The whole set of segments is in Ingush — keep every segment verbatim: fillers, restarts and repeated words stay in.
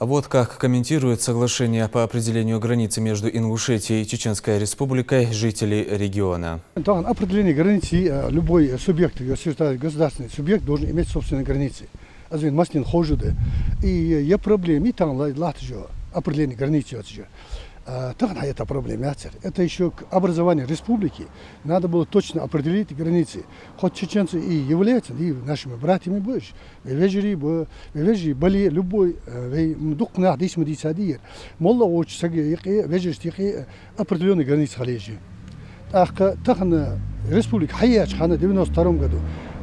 А вот как комментируют соглашение по определению границы между Ингушетией и Чеченской Республикой жители региона. Тахан определение границы, э, любой субъект государственный, государственный субъект должен иметь собственные границы. Аз вайна массанена ховш да. И, э, е проблема, и тахан ла-, латташ йола определение границы йоацаш. Э, тахан хьа эта проблема яцар. Это ещё к образованию республики надо было точно определить границы. Хоть чеченцы и являются, и нашими братьями будешь, вай вежарий ба, вай вежарий бале, любой, э, вай, м, дукха нах дийс ма дийцадий ер. МоллагӀча сага юкъе, вежарашта юкъе, э, определённый граница хила еза. ТӀаккха тахан республика хьаяьча хана девяносто втором году,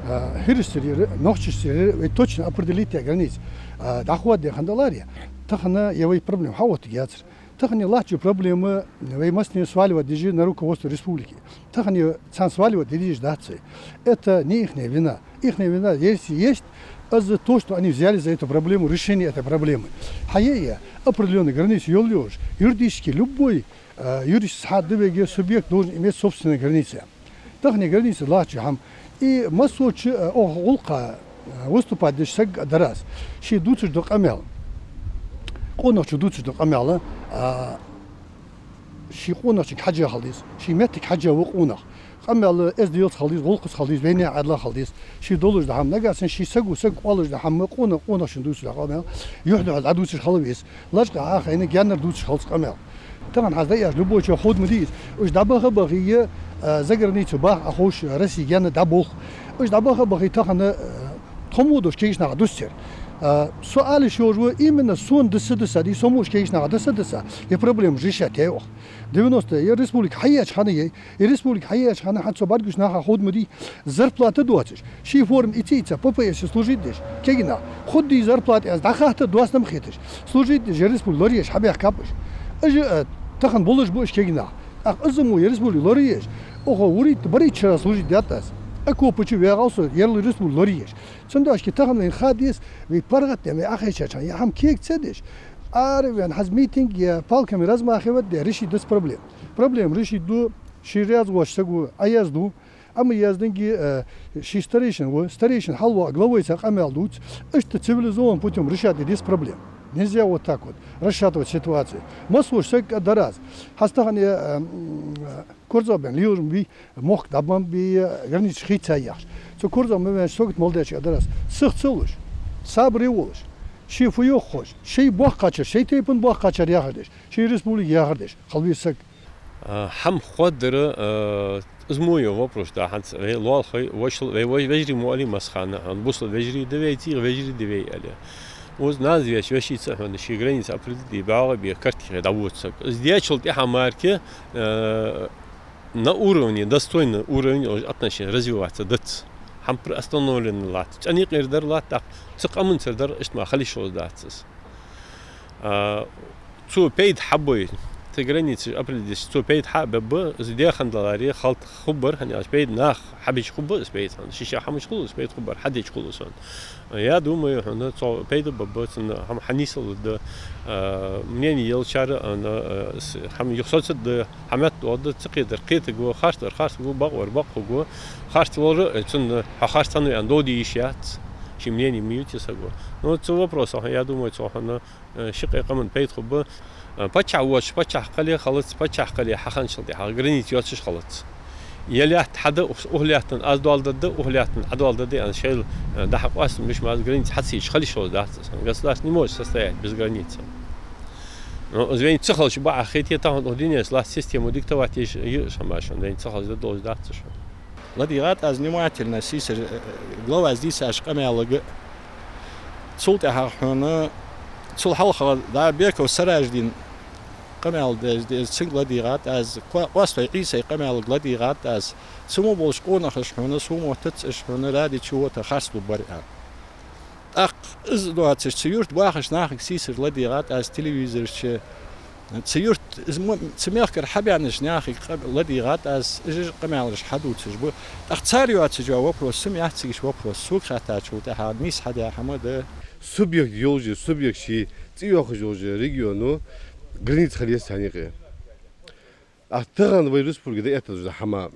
э, хӀирашцара яр, нохчашцара яр, вай точно определить яь граница, э, дӀахоададаь хиннадаларе, тахан е вай проблема хьаоттаргьяцар. Тахан латтача проблема вай массане сваливать де деза на руководство республики. Тахан царна сваливать де дезаш дац вай. Это не ихняя вина. Ихняя вина, если есть, а за то, что они взяли за эту проблему, решение этой проблемы. Хьае я определённые границы йолаш, юридически любой, э, юрист хьа да вайга, субъект должен иметь собственные границы. Тахан граница латтача хӀама. И массоча, э, оаха гӀулакха, э, выступать деш саг дар аз. Ше дувцаш дола къамаьл. Къонахчо дувцаш дола къамаьл, э, ший къонахчунга хьежжа хила деза, ший моттиге хьежжа ва къонах. Къамаьл эздел хила деза, гӀулакхаца хила деза, вайнаьха Ӏаьдала хила деза. Ше долаш дола хӀама, нагахьа санна ший саго саг оалаш дола хьама, къонах, къонахчунна дувцаш дола къамаьл, юхь-, юхьдухьал дӀадувцаш хила веза. Лачкъа Ӏохайна, гаьнара дувцаш хилац къамаьл. Тахан хьа дӀаэцача любой чо ховргда из. Уж дӀабаха а бахе, э, заграницу баха а ховш, Россе гаьна дӀаболх. Уж дӀабаха а бахе, тахан, э, тхо мо долаш кегийча наха дусцар. Э, со ала йиш йолаш ва, именно сона даса-даса, ди со мо долаш кегийча наха даса-даса, е проблема решать яь оаха. Девяносто, е республика хьаяьча хана яй, е республика хьаяьча хана хьа цу бӀаргагуш наха ховргда из. Зарплата доацаш, ший форма ийца-ийца, П П С служить деш, кегий нах, хургдий зарплата аьнна дӀахатта доастам хеташ, служить деш, е республика лораеш хьабаьхкаб уж. Уж, э, тахан болаш ба уж кегий нах. ТӀаккха из мо е республика лораеш, оаха вурийтта, барайтта шера служить даьд аз. Окопа чу ваьгӀав со, е республика лораеш. Цудухьа тахан вайна ха деза, вай паргӀата ден, вай Ӏохайшача хана, е хӀама кег ца деш, ара ваьнна, хӀанз митинг е палками размахивать де, решить дац проблема. Проблема решить ду, ший раьза воацача саго Ӏоязду, Ӏо ма яздинге, э, ший старейшина ва, старейшина хьалвоагӀа, главайца къамаьл дувц, иштта цивилизованным путём решать де деза проблема. Нельзя вот так вот расшатывать ситуацию. Массаволча сага дар аз. ХӀанз тахан, э, м, э, корзагӀбаьнна лелаш ма бий, мохк дӀабаьнна бий, границаш хийца яхаш. Цу корзагӀбаьнна ваьннача сагота мел деча дар аз. Сиха ца луш, сабаре волаш, ший фу йоах ховш, ший боккхачар, ший тайпан боккхачар яхар деш, ший республика яхар деш хила веза саг. А, хӀама хоададара, а, из мо йола вопрос да хӀанз, вай лоалахой, вошал, вай, вай вежарий мо алий массахана, а, бусалба вежарий да вай, цӀийх вежарий да вай, аьле. Укхаза нанас ваьча вешийца хьона ший граница определить де, бӀоагӀа бе, карта юхе дӀавода саг. Из дечул тӀехьа мара-кх, а, на уровне, достойный уровень уже отношения развиваться дац. ХӀама приостановлено латт. ЦӀена юкъера дар латт, тӀаккха цу къаманцара дар иштта мара хила йиш йолаш дац из. А, цо пайда хьабой, цу границаш определить деш, цо пайда хьабергба, из де хиннадаларе, хала хургбар, хӀана аьлча пайда наха хьабеча хургба из пайда хьона, шоай хӀамаш хул из пайда хургбар, хьадеча хул из хьона. Я думаю, хьона цо пайда бергба, цунна хӀама хьанийсалургда, а, мнение йолчар, а, на, а, с-, хӀама юхасоцаргда, хьаметтадоагӀаргда, ца кхетар кхетаргва, харцвар харцваргва, бакъвар бакъ хургва, харцволча, э, цунна хьо харц хиннав аьнна довде йиш яц, ший мнение ма ю те саго. Ну, цу вопросах, я думаю, цо хьона, э, ши-кхо къаман пайда хургба. Э, паччахь воацаш паччахьалкхе хилац, паччахьалкхе хьахинначул тӀехьагӀа граница йоацаш хилац. Е лаьтта хьада, укх лаьттан аз доал дергда, укх лаьттан Ӏа доал дергда аьнна шоайла, э, дӀа-хьа къоастам беш ма аз, граница хьа ца йича хила йиш йолаш дац из. Государство не может состоять без границы. Ну, из вайна ца хилча бакъахьа хете, тахан укх дунен тӀа латта система диктовать еш я из хӀама шоана, вайна ца хилча де долаш дац из шоана. ЛадийгӀад аз внимательно сийсара, э, главас дийцача къамаьлага. Цул тӀехьагӀа хьона, цул хьалха, да, Беков Сараждина къамаьл деш, деш, цунга ладийгӀад аз, Кхо-, Кхоастой Ӏийсай къамаьлага ладийгӀад аз. Цу мо болча къонахаша хьона, цу мо тӀа ца иш хьона, радио чу вода харц лургбар аьнна. ТӀаккха из доацаш, цу юрта бахача нахага сийсара ладийгӀад аз, телевизора чу, цу юрта, из мо-, цу мехкара хьабаьннача нахага къа-, ладийгӀад аз, уж къамаьлаш хьадувцаш ба. ТӀаккха цар йоацаш йола вопрос, цу мо яц цига вопрос, сога хаьттачул тӀехьагӀа нийса хьадаь хӀама да. Субъект йолаш, субъект ший цӀи йоаккхаш йолча регионо граница хила еза царна юкъе. А тахан вай республика дӀаэттад из хӀама.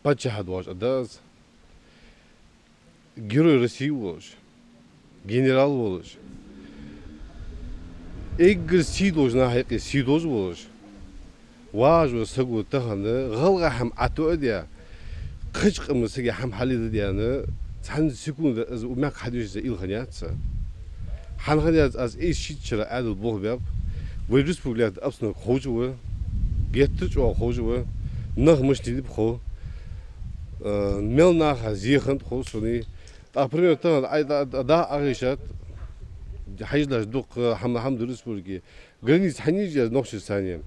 Паччахь доацаш да из. Герой России волаш, генерал волаш, Эггара сий долча наха юкъе сий долаш волаш, важа саг ва тахан, гӀалгӀай хӀама Ӏотоа а даь, кхыча къаман сага хӀама хьале а даь, цхьан секунда из укх мехка хьадувцаш из уйла хиннаяц са. ХӀана хиннаяц, аз из шийтта шера Ӏаьдала болх баьб. Вай республика обстановка ховш ва, геттара чӀоагӀа ховш ва, нах мишта диб хов, э, мел наха зе хиннад хов сона. ТӀаккха, пример, тахан Ӏай да, да, да, агӀишат, хьажалаш дукха хӀама, хӀама да республике. Граница хьанийжа яр нохчий санна.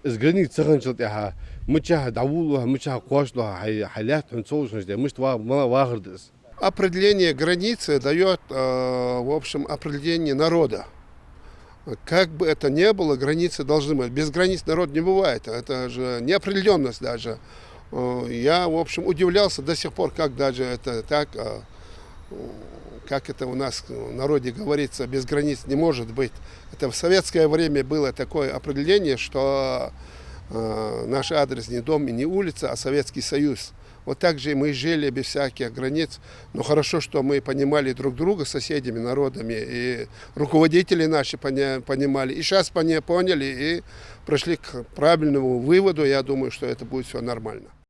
Из граница ца хинначул тӀехьагӀа, мичахьа дӀаволалу хьо, мичахьа кхоачалу хьо, хьай, хьай лаьтта хьона ца луш хиннача тӀехьа, мишта ва-, ма вахар да из. Определение границы даёт, э, в общем, определение народа. Как бы это ни было, границы должны быть. Без границ народ не бывает. Это же неопределённость даже. Э, я, в общем, удивлялся до сих пор, как даже это так, э, как это у нас в народе говорится, без границ не может быть. Это в советское время было такое определение, что, э, наш адрес не дом и не улица, а Советский Союз. Вот так же и мы жили без всяких границ. Но хорошо, что мы понимали друг друга с соседями, народами, и руководители наши поня-, понимали, и сейчас поня-, поняли, и пришли к правильному выводу. Я думаю, что это будет всё нормально.